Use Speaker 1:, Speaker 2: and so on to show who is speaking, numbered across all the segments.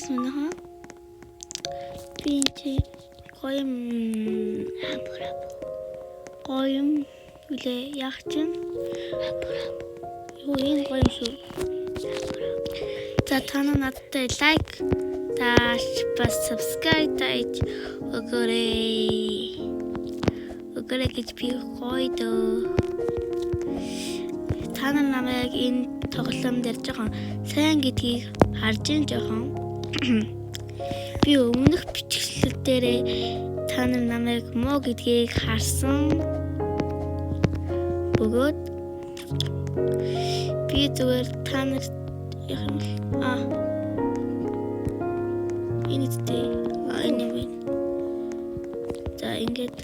Speaker 1: Манайхан. Би энэ чи гоё юм гоё юм үлээ яах чинь юу, энэ гоё юм шүү. За, та нар надтай like тааш, бас subscribe тааж өгөөрэй. Өгөөрэй гэж би гоё дөө. Та нар намайг энэ тоглоом дээр жоохон сайн гэдгийг харж ин жоохон. Би өмнөх бичлэг дээрээ та нар намайг муу гэдгийг харсан. Бөгөөд би зүгээр та нар яах юм бол энэ үстэй, энэ юм байна. За, ингээд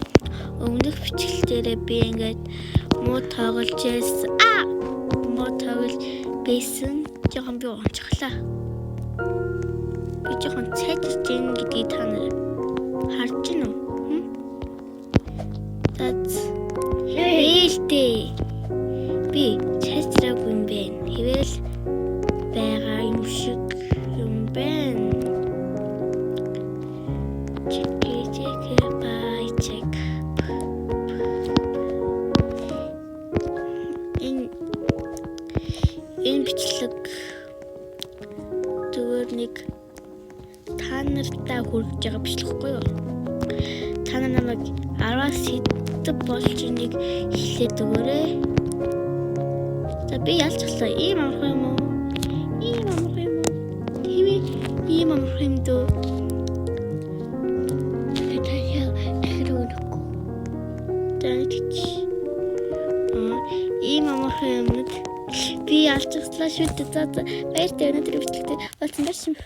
Speaker 1: өмнөх бичлэг дээрээ би ингээд муу тоглож байсан. Муу тоглож байсан. Жоохон би унчихлаа. Би жоохон цайжирч ийн гэдгийг та нар харж байна уу? Хм? За, хэлтэй. Би цайжраагүй юм байна. Хэвэл байгаа юм шиг юм байна. Чек чек бай чек. Энэ бичлэг зүгээр нэг та нартай хүргэж байгаа бичлэг хгүй юу? Та нар намайг 10-аас хэдэн болж энийг хэлээд өгөөрэй. За, би ялцглаа. Ийм амархан юм уу? Ийм амархан юм уу? Тийм ээ. Ийм амархан юм дөө.
Speaker 2: Таашаа дахиад өгөхгүй.
Speaker 1: За, тэгч. Ийм амархан юмнууд би ялцглаа шүү дээ. За за, баяртай, өнөөдөр бичлэгтэй болсон байна.